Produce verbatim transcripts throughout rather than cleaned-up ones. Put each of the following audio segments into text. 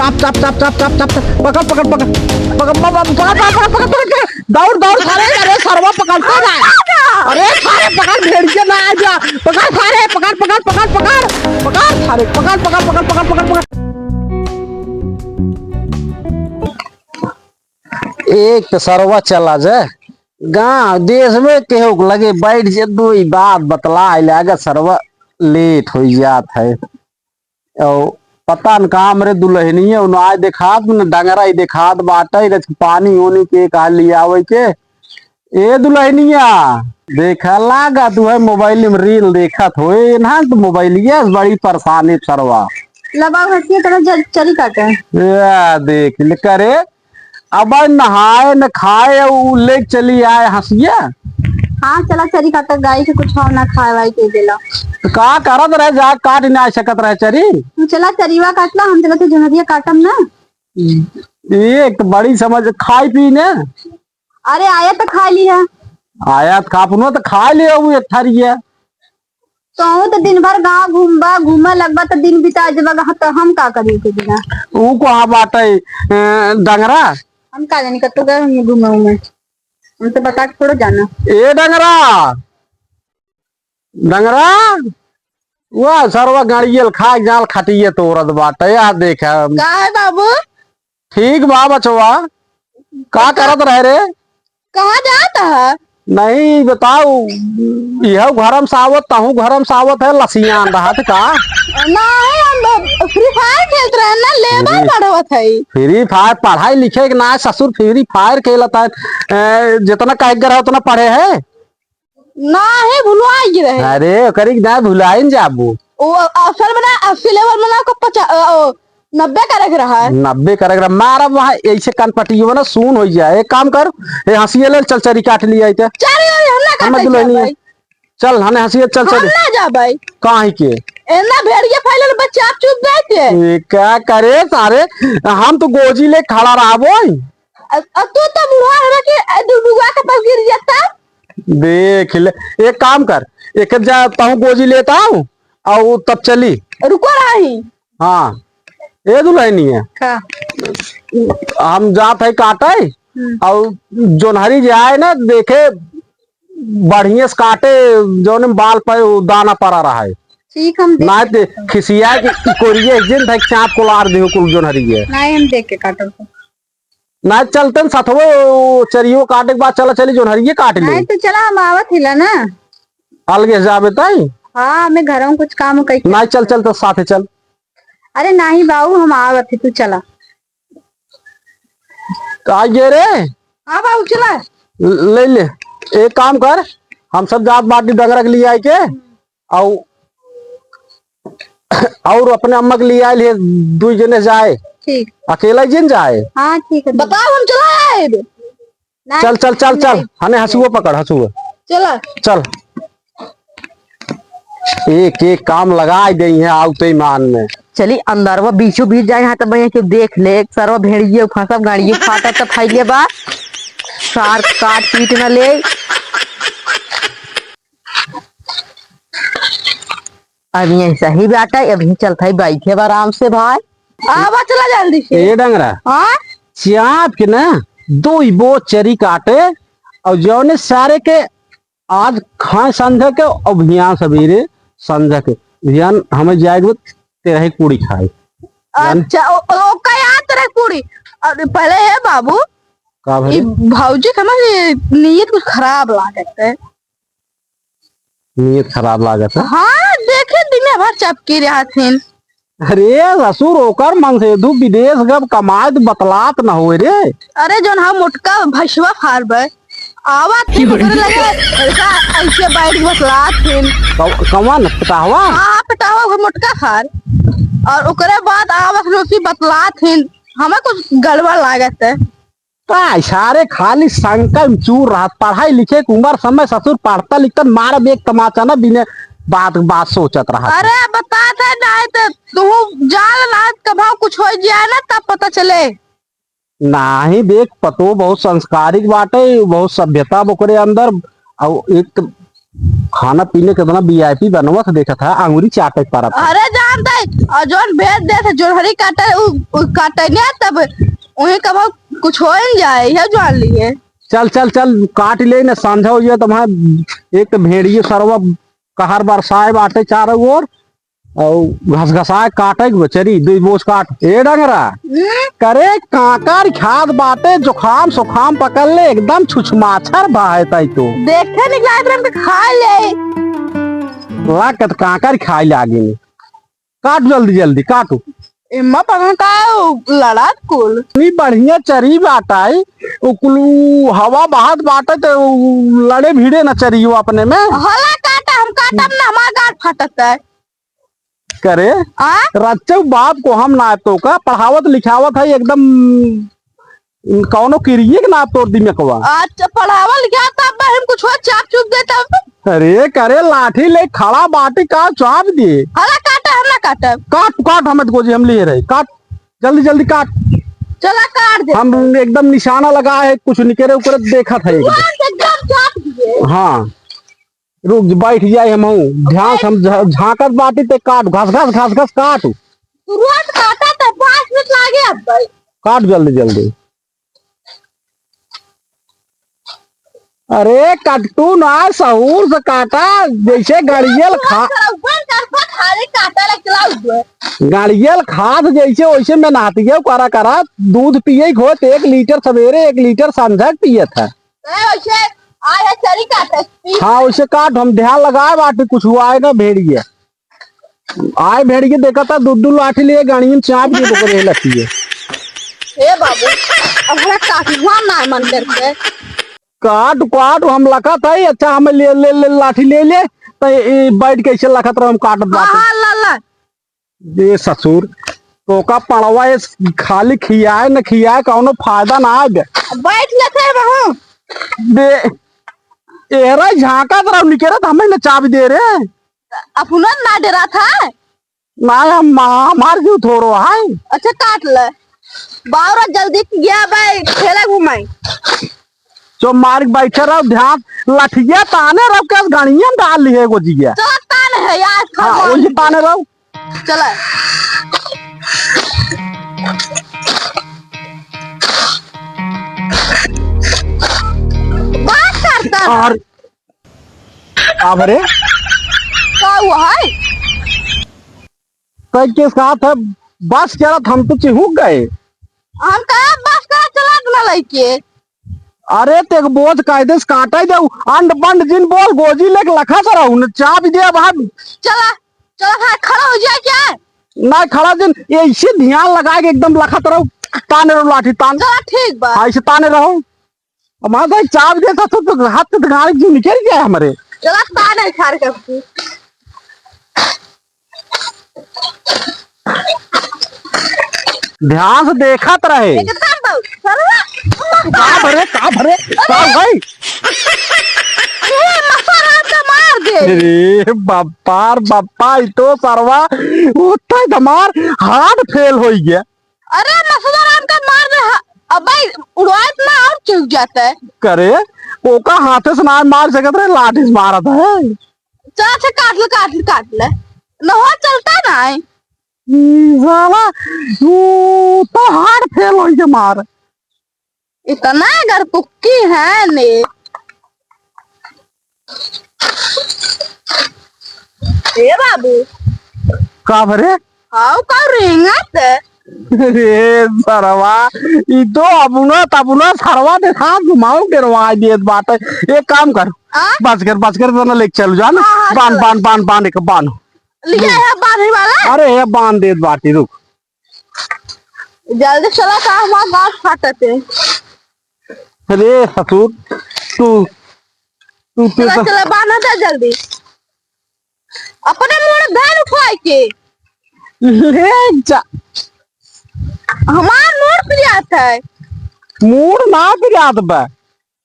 चप, चप, चप, चप, चप, चप, चप। पकड़, पकड़, पकड़। पकड़, पकड़, पकड़, पकड़, पकड़, पकड़, पकड़। दौड़, दौड़, सारे, अरे, सरवा पकड़ता ना। अरे, सारे, पकड़, भेड़िया ना आ जा। पकड़, सारे, पकड़, पकड़, पकड़, पकड़। पकड़, सारे, पकड़, पकड़, पकड़। एक तो सरवा चला जाए, गाँव देश में केहू के लगे बैठ जे, दुई बात बतलाए लागे, सरवा लेट होइ जात है। और पता न का हमरे दुल्हनिया उन्हाय देखात, न डंगरा ही देखात बाटे, न पानी ओनी के कहा लियावे के। ए दुल्हनिया, देखा लागा तू है मोबाइल में रील देखत होए, ना तो मोबाइलिया से बड़ी परेशानी सरवा। ला बाबू, हंसिया तरह जल-, चली काटे। या देख ले करे, अब नहाए न खाए, उ लेके चली आए हंसिया। हाँ, चला चरी काटत गाई के कुछ और ना खाए वाई के देला। तो का करत रहे, जा काट ना सकत रहे चरी। तू चला चरीवा काटला, हम चला तू जोनहरिया काटम ना। ये एक तो बड़ी समझ, खाई पी ने। अरे आया तो खा लिया। आया तो खा, अपनो तो खा लिया वो एक थरिया। तोहू तो दिन भर गाँव घूमबा, घूमे लगबा तो दिन बिता जबा, हाँ, तो हम का करी के बिना? ऊ कहाँ बाटे, ए, डंगरा? हम का जानी कत्तो गए होंगे घूमे उमे। हमसे बता के थोड़ो जाना। ए डंगरा, डंगरा, वाह सरवा गाड़ियल खा जाल खटिए तोरत बाटे, या देखा। का है बाबू? ठीक बा बचवा, का करत रहे रे? कहाँ जात ह? नहीं बताऊ, इहउ घरम से आवत, तहूँ घरम से आवत है, लसियान रहत का? नहीं, हम Free Fire खेलत रहे ना, level बढ़वत है। Free Fire पढ़ाई लिखे के ना, ससुर Free Fire खेलत है, ए, जितना कहे के रहे उतना पढ़े है। नाही, भुलवाइ गे रहे। अरे, ओकरी के ना भुलाइन जाबू। ओ, असल में ना, अस्सी level में ना, ओकर पचा-, अ, ओ, नब्बे करे के रहा है। नब्बे करे के रहा। मारब वहाँ ऐसे कनपटियो ना, सून होइ जाए। एक काम कर, ए, हंसिया ले, चल, चरी काट लिया इते। चल, हम ना हम काटे दुल्हनिया। जाबै। चल, हने हंसिया, चल, हम चल। ना जाबै। काहे के? एना भेड़िया फैलल बच्चा, आप चुप बैठ के। ए, का करे सारे, हम तो गोजी ले खड़ा रहबो। अ, अ, तू तो बुढ़वा हवे के, अ, डुडुआ के पास गिर जाता। देख ले, एक काम कर, एक जा तहूँ गोजी लेता हूँ और तब चली। रुको रही। हाँ, ए दुल्हनिया। का? हम जात है काटे हम्म। और जोनहरी जे आए ना देखे बढ़िया से काटे, जौन में बाल पे उ दाना पड़ा रहा है। ठीक, हम देख ना के दे, काटब। खिसिया के इकोरिये जिन धक चाप को लार देहो कुल जोनहरी है। नहीं, हम देख के काटब। ना चलतन सथवो चरियो काटे के बाद चला चली जोनहरिये काट ले। नहीं तो चला, हम आवत हिला ना। अलगे से जाबे ताई? हाँ, हमें घरों कुछ काम कई। नहीं चल, चल तो साथे चल। अरे नहीं बाबू, हम आवत ही, तू चला। तो आ गए रे। हाँ बाबू चला। ले ले, एक काम कर, हम सब जात बाटी डंगरा के लिए आए के, और और अपने अम्मा के लिए आइल है, दुई जने जाए। ठीक। अकेला जिन जाए। हाँ, ठीक है। बताओ, हम चला आए। ना, चल, चल, चल, चल। नहीं। हने हंसुआ पकड़, हंसुआ। चला। चल। एक, एक काम लगाइ देइ है, आवते मान में। चली, अंदरवा बीचों बीच जाए, यहाँ तब भैया क्यों देख ले, सरवा भेड़िए फंसब, गाड़िए फाटत तो फैले बा। सार काट पीट न ले। अभी ऐसा ही बाटा, अभी चलत है, बैठे बा आराम से भाई। आवा चला जल्दी से। ए डंगरा, हाँ? चाप के ना, दुई बो चरी काटे, और जौने सारे के आज खाए संझा के, और बिहान सबेरे संझा के, बिहान हमें जाए के तेरह पूड़ी खाए। अच्छा, ओ, ओ, ओका याद तेरह पूड़ी। अरे पहले हे बाबू, का भले? ई भौजी के ना ये नीयत कुछ खराब लागत है। नीयत खराब लागत है। हाँ, देखे दिन भर चपकी रहत हिन। अरे ससुर, ओकर मन से दू विदेश गब कमाए तो बतलात न होए रे। अरे जौन हम मोटका भैंसवा फार बे, आवत हिन ओकरे लगे ऐसा ऐसे बैठ के बतलात हिन। कौ-, कौन पटाहवा? हाँ, पटाहवा ओकर मोटका फार। और ओकरे बाद आवत हिन ओसी बतलात हिन, हमें कुछ गड़बड़ लागत है। का सारे खाली शंका में चूर रहत। पढ़ाई लिखे के उम्र समय ससुर पढ़ता लिखता मारब एक तमाचा ना बिने बात, बात सोचत रहत। अरे बता दे, नहीं तो तू जान ना, कभाव कुछ हो जाए ना तब पता चले। नाही देख, पतो बहुत संस्कारिक बाटे, बहुत सभ्यता बा ओकरे अंदर। और एक तो खाना पीने केतना VIP बनवत ह, देखत ह, अंगुरी चाटे के परत ह। अरे जान दे, और जौन भेज देत ह, जोनहरी काटे, उ, उ काटे ने तब उही कबो कुछ हो ही जाए, यह जान लिए। चल, चल, चल, काट ले न, संझा होइ जाए, तुम्हार एक तो भेड़िए सरवा कहर बरसाए बाटे चारों ओर, और घसघसाए काटे के बचरी, दुई बोझ काट। ए डंगरा, हम्म? करे कांकर खात बाटे, जुकाम सुखाम पकड़ ले, एकदम छुछमाछर बा है तई तो। देखे निकला इधर हमके खा ले। ला, कत कांकर खाए लागी। काट जल्दी जल्दी, काटू। एम्मा पकड़ का लड़ा कुल। इतनी बढ़िया चरी बाटाई, उ कुल उ हवा बहात बाटे त उ लड़े भिड़े न चरियो अपने में। हला काटा, हम काटब ना, हमार गांठ फाटत है। करे, आ? रच्चऊ बाप को हम ना तो का पढ़ावत लिखावत है एकदम, कौनो किरिए के ना तोड़ दिमकवा। अच्छा, पढ़ावल गया तब हम कुछ चाप चुप दे तब। अरे करे, लाठी ले खड़ा बाटी का चाप दे। हला काटा, हम ना काटब। काट, काट, हम गोजी हम लिए रहे, काट, जल्दी जल्दी काट। चला काट दे। हम एकदम निशाना लगा है, कुछ निकरे उकरे देखत है एकदम। तुरंत एकदम चाप दिए। हाँ। रुक, बैठ जाए हमहू। ध्यान से हम झ-, झांकत बाटी ते काट, घस घस, घस घस काट। तुरंत काटा त पाँच मिनट लागे अब भाई। काट जल्दी जल्दी। अरे कट्टू ना, सहूर से काटा, जैसे गड़ियल खा-, तुरंत करबे करबे खाली काटा ले चला उठबे। गड़ियल खात जैसे वैसे में नहातिए करा करा, दूध पिए होत एक लीटर सवेरे, एक लीटर संझा के पियत है। ए, वैसे आए है चरी काटे। हाँ, वैसे काट, हम ध्यान लगाए बाटे, कुछ हुआ है ना भेड़िया। आए भेड़िया देखा था, दू दू लाठी लिए गाड़ियन चाप के तो करे लगी है। हे बाबू, अब हमरा काटुआ ना मन करके। काट, काट, हम लखत है, अच्छा, हम ले, ले, ले, लाठी ले ले, तो ये बैठ के ऐसे लखत रहो, हम काटत हाँ, बाटे। हाँ, ला, ला। ए ससुर, तोका पड़वा ए खाली खियाए न खियाए कौनो फायदा ना आए बे। बैठ लेते हैं बहू। बे, एहरा झांकत रहो निकरत हमें न चाबी दे रे। अपना ना डरा था। ना हम, हमार क्यों थोड़ो है। अच्छा काट ले। बावरा जल्दी गया भाई, खेला घुमाई। जो मार के बैठे रहो, ध्यान लठिया ताने रहो, के गणिया में डाल लिए एगो जिया। चला तान है यार, हाँ, भगवान वही की। ताने रहो। चला। बात करता है। और अब रे? का हुआ है? तै के साथ है, बस चलत हम तो चिहुक गए। हम का बस का चलत ना लइके। अरे ते बोझ कायदे से काटे दे, अंड बंड जिन बोल, गोजी लेके लखत रहू, न चाबी दे अब हम। चला, चला भाई, खड़ा हो जाए क्या? ना खड़ा जिन, ऐसे ध्यान लगा के एकदम लखत रहू, ताने रहो लाठी तान। चला ठीक बा। हाँ, ऐसे ताने रहो। हमारा भाई चाप देता तो, तो हाथ से गाड़ी क्यों निकल गया हमारे? चला, तान है खार का तू। ध्यान से देखत रहे। एकदम बहु-, सरवा। का भरे, का भरे, का अरे! भाई? अरे, मसा राम का मार दे। अरे, बप्पा रे बप्पा, ई तो सरवा, उतना ही हमार heart fail होइ गया। अरे, मसूदा राम का मार दे, ह-, अबे, उड़वाए त ना और चुक जाता है। करे, ओका हाथे से ना मार सकत रहे, लाठी से मारत है। चल, अच्छा, काट ले, काट ले, काट ले। न हो, चलता ना है। ई साला, तू तो heart fail होइ के मार। इतना अगर कुक्की है ने। ए बाबू। का भरे? हाउ का रेंगत? रे सरवा, ई तो अपना तपना सरवा देखा घुमाऊ डरवा देत बाटे। एक काम कर, आ? बस कर, बस कर, तना लेके चल जा ना। हाँ, हाँ, बांध, चल। बांध, बांध, बांध, एक बांध। लिया है बांधे वाला? अरे, ये बांध देत बाटी, रुक। जल्दी चला, का हमार गांठ फाटत है। अरे ससुर, तू, तू, तू चला, तो चला, बांधा दे जल्दी। अपने मूड़ धर उठाए के। ले जा। हमार मूड़ पिरात है। मूड़ ना पिरात बा।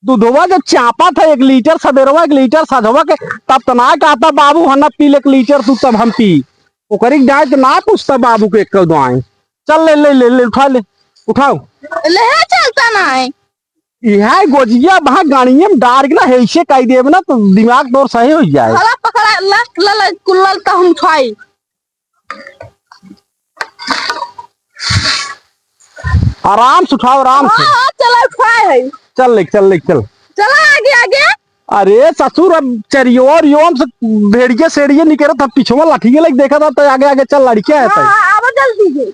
दूधवा जब चापत है एक लीटर सबेरवा, एक लीटर सझवा के, तब त ना कहता बाबू हन्ना पी ले एक लीटर तू, तब हम पी। ओकरी गाय के ना पूछता बाबू के एक दुआई। चल ले, ले, ले, ले, उठा ले, उठाओ। ले चलता ना है। इहै गोजिया वहाँ गाड़िये में डार के ना, ऐसे कइ देब ना, तो दिमाग तोर सही होइ जाए। हला पकड़ा, ला, ला, ला, कुल्ला तो हम उठाई। आराम से उठाओ, आराम से। हाँ, हाँ, चला, उठाए है। चल ले, चल ले, चल। चला आगे, आगे। अरे ससुर, अब चरियो और योम से भेड़िया सेड़िया निकरत, अब पिछवा लाठी के लग देखा था, तो आगे, आगे चल, लड़किया है हाँ, तो। हाँ, आवा जल्दी से।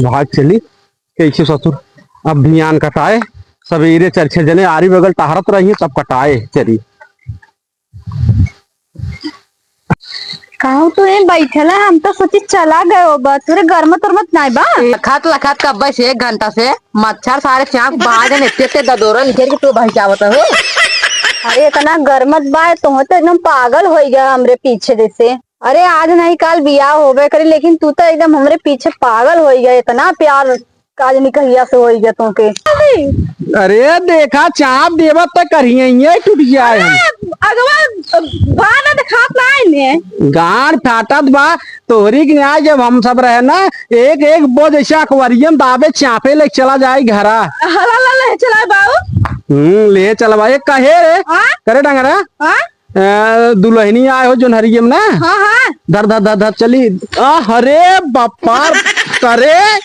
भाग चली, कैसे ससुर, अब भियान कटाए, सबेरे चार छह जने आरी बगल टहरत रही, तब कटाए चरी। कहूँ तो ये बैठल है, हम तो सोची चला गए हो बा, तोरे गरमत उरमत नाय बा। लखत लखत कब्बे से एक घंटा से मच्छर सारे चाँप बाहर जन एते एते ददोरा निकल के तू भाई क्या बता हो। अरे इतना गरमत बा, तुम तो एकदम पागल हो गया हमरे पीछे जैसे। अरे आज नहीं काल बियाह होबे करी, लेकिन तू तो एकदम हमरे पीछे पागल हो गया, इतना प्यार आज निकहिया से हो गया तुमके। अरे देखा, चाँप देबत त करिहे, ये टूट जाए हम। अरे, अगवा बाना देखात ना आइने। गांड फाटत बा, तोहरी के न्याय जब हम सब रहे ना, एक एक बो जैसे अकबरियन दाबे चाँपे ले चला जाए घरा। हला ला ले चला बाऊ। हम्म, ले चलवा, ये कहे रे? हाँ? करे डंगरा? हाँ? ए, दुलहिनी आए हो जोन्हरिये में ना? हाँ, हाँ। धर, धर, धर, धर, चली। आ, अरे बापा, करे।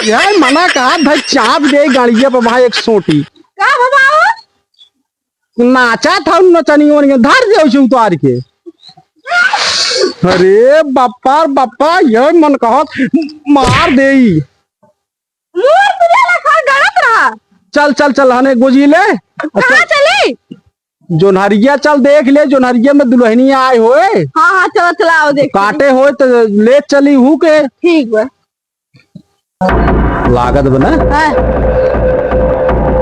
यार, मना कहा भाई, चाँप दे गाड़िया पे भाई एक सोटी। का बाबा हो? नाचा था उन नचनियों ने, धर दे उसे उतार के। अरे बापा, बापा, ये मन कहा मार देई। मुंह तुझे लखा गड़त रहा। चल, चल, चल, हने गोजी ले। कहाँ चली? जोन्हरिया चल देख ले, जोन्हरिया में दुलहिनिया आए होए। हाँ, हाँ, चला, चला, आओ देख। काटे होए तो ले चली हूँ के। ठीक बा। लागत बा ना? हाँ।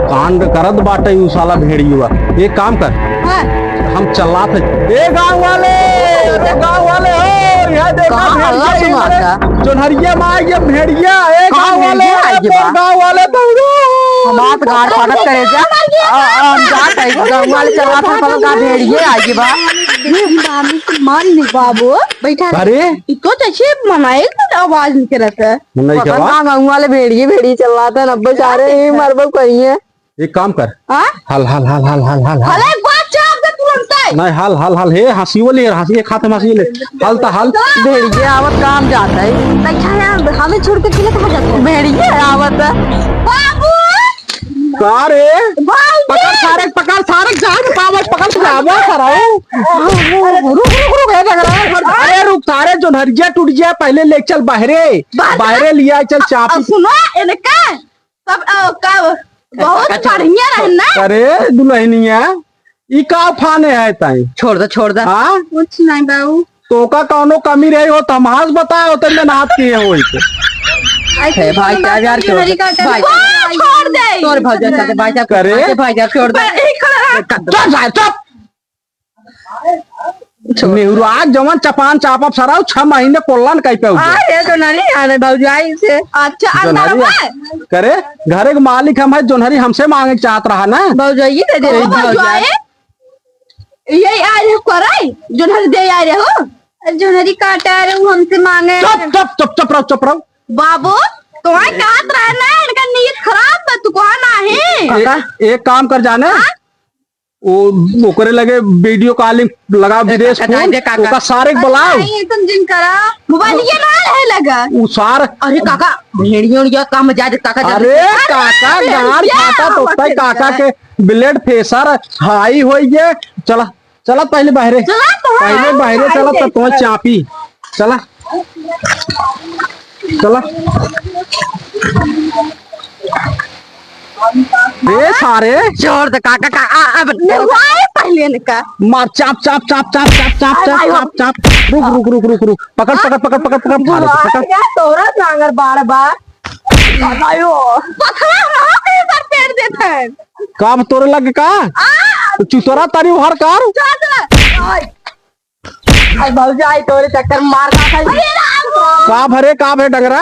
कांड करत बाटे उ साला भेड़ियुआ। एक काम कर। हाँ। हम चलात है। ए गाँव वाले, अरे गाँव वाले हो, यहाँ देखो कहाँ हल्ला भेड़िया, सुनाता? जोन्हरिया में आई है भेड़िया। ए कहाँ गाँव वाले, भेड़िया आई अरे के बा? गाँव वाले दौड़ो। हमार तो गाड़ फाटत करे जा। आ, आ, हम जात है, गाँव वाले चलात है, साला का भेड़िया आई के बा। मारी नहीं बाबू, बैठा रहे। अरे। इको तो अच्छे मनाए तो आवाज निकलत है। नहीं पता कहा? ना गाँव वाले भेड़िए, भेड़िए चलात है, नब्बे सारे ही मरबो कहीं है। एक काम कर। हाँ? हल, हल, हल। हल एक बार चाप दे तुरंत ही। नहीं, हल, हल, हल, हे, हँसी वाली है, हँसी, एक हाथ में हँसी ले। हल तो हल। भेड़िए आवत काम जाता है। अच्छा यार, हमें छोड़ के अकेले कहाँ जाता है? भेड़िए आवत है। बाबू! का रे? बाबू! पकड़ सारे, पकड़ सारे, जान पावत, पकड़ के आवा कराओ। रुक, रुक, रुक, हे देख रहा है। अरे रुक, सारे जोन्हरिया टूट गया, पहले ले चल बाहरे। बाहरे लिया चल चाप। सुनो, इनका सब, अ, का, बहुत अच्छा, बढ़िया रहे ना। अरे दुलहिनिया, ई का फाने है ताई? छोड़ दे, छोड़ दे। हाँ? कुछ नहीं बाबू। तोका कौनो कमी रही हो तो हम हाथ बताए होते, मैं हाथ किए हो इसे। हे भाई, क्या यार, छोड़ दे। भाई, छोड़ दे। तोरे भाई जान चाहते, भाई साहब, करे? भाई साहब, छोड़ दे। पर एक खड़ा चुप, चुप, चुप। नेहुरा जवन चपान चापब सराउ, छह महीने कोल्ला न कहीं पे उठे। अरे, जोन्हरी आने भौजाई से। अच्छा, अंदर जोन्हरी में? करे, घरे के मालिक हम है, जोन्हरी हमसे मांगे के चाहत रहा ना। भौजाई दे दे। ए, भौजाई। भौजाई। ये आ रहे हो करे, जोन्हरी दे आ रहे हो। जोन्हरी काटे आ रहे हो, हमसे मांगे। चुप, चुप, चुप, चुप रहो, चुप रहो। बाबू, तुम्हारे कहत रहे ना, इनका नीयत खराब बा, तू कहा ना है। एक, एक काम कर जाने। हाँ? ओ, ओकरे लगे video calling लगा, ए, विदेश काका, phone, काका। ओका सारे के बुलाओ। नहीं, तुम जिन करा, mobile ये ना रहे लगा। उ सार अरे काका, भेड़ियों, ये काम जा दे, काका, जल्दी अरे से। काका, अरे, गांड क्या फाटा तो होता है, काका के blood pressure high होई है। चला, चला पहले बाहरे। चला तो हाँ, पहले बाहरे चला तो तुम्हें चापी। चला। चला। ए सारे। छोड़ दे, काका, का, आ, आ, निहुआए पहले इनका। मार, चाप, चाप, चाप। अरे भाई, चाप, चाप। रुक, रुक, रुक, रुक, रुक। पकड़, पकड़, पकड़, पकड़, पकड़, फाड़ दे, पकड़। यार, तोरा नांगर बार बार। आयो। पथरा रहा, कहीं पर पेड़ देता है। का अब तोरे लगे का? आ। तो चुतरा तारी हर कार? चल, चल। आई भौजाई तोरे चक्कर मार का खाई। अरे राम! का भरे, का भरे डंगरा?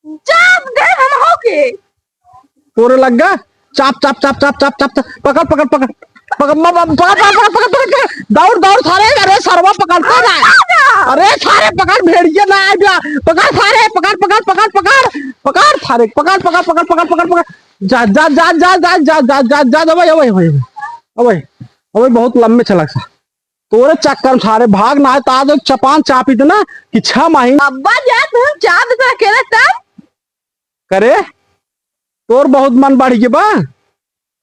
चाप दे हम हो के। तोरे लग गा? चाप, चाप, चाप। पकड़, पकड़, पकड़। पकड़, म-, म-, पकड़, पकड़, पकड़, पकड़, पकड़, पकड़। दौड़, दौड़, सारे, अरे, सरवा पकड़ते ना। अरे, सारे, पकड़, भेड़िया ना आए बा। पकड़, सारे, पकड़, पकड़, पकड़, पकड़। पकड़, सारे, पकड़, पकड़, पकड़। जा, जा, जा, अबे, अबे, अबे, अबे, बहुत लम्बे छलक सा। तोरे चक्कर में सारे भाग ना है, तो आज एक चपान चापी देना कि छह महीना। अब्बा, जा, तू चाप दे, अकेले तब। करे, तोर बहुत मन बढ़ गया बा,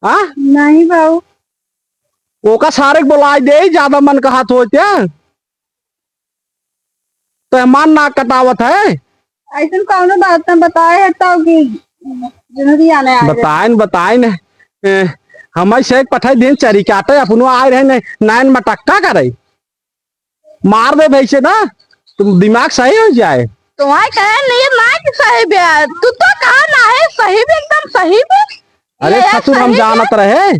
हाँ? नहीं बाबू। ओका सारे के बोलाइ दे, ज्यादा मन कहत होत है। तो मन ना कटावत है। ऐसन कौनो बात ना बताए है तो कि जनवरी आने आ जाए। बताइन, बताइन। ए, हम ऐसे एक पठाई दिन चरी काटे, अपनो आए रहे नहीं, नैन मटक्का करे। मार दे भैंसे ना, तुम दिमाग सही हो जाए। तुम्हारे कहे नहीं ना कि सही बे, तू तो कहा ना है सही बे, एकदम सही बे। अरे ये ससुर, हम सही बे। जानत रहे।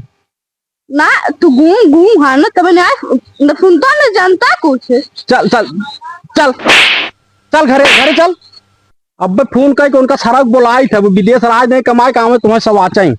ना, तू गूंग, गूंग, हाँ ना, तबे ना, न सुनता, न जानता कुछ। चल, चल, चल, चल घरे, घरे चल। अब्बे फोन कइके उनका सरवा के बोलाइत है, वो विदेश राज नहीं कमाए, काम है तुम्हें सब आचाई।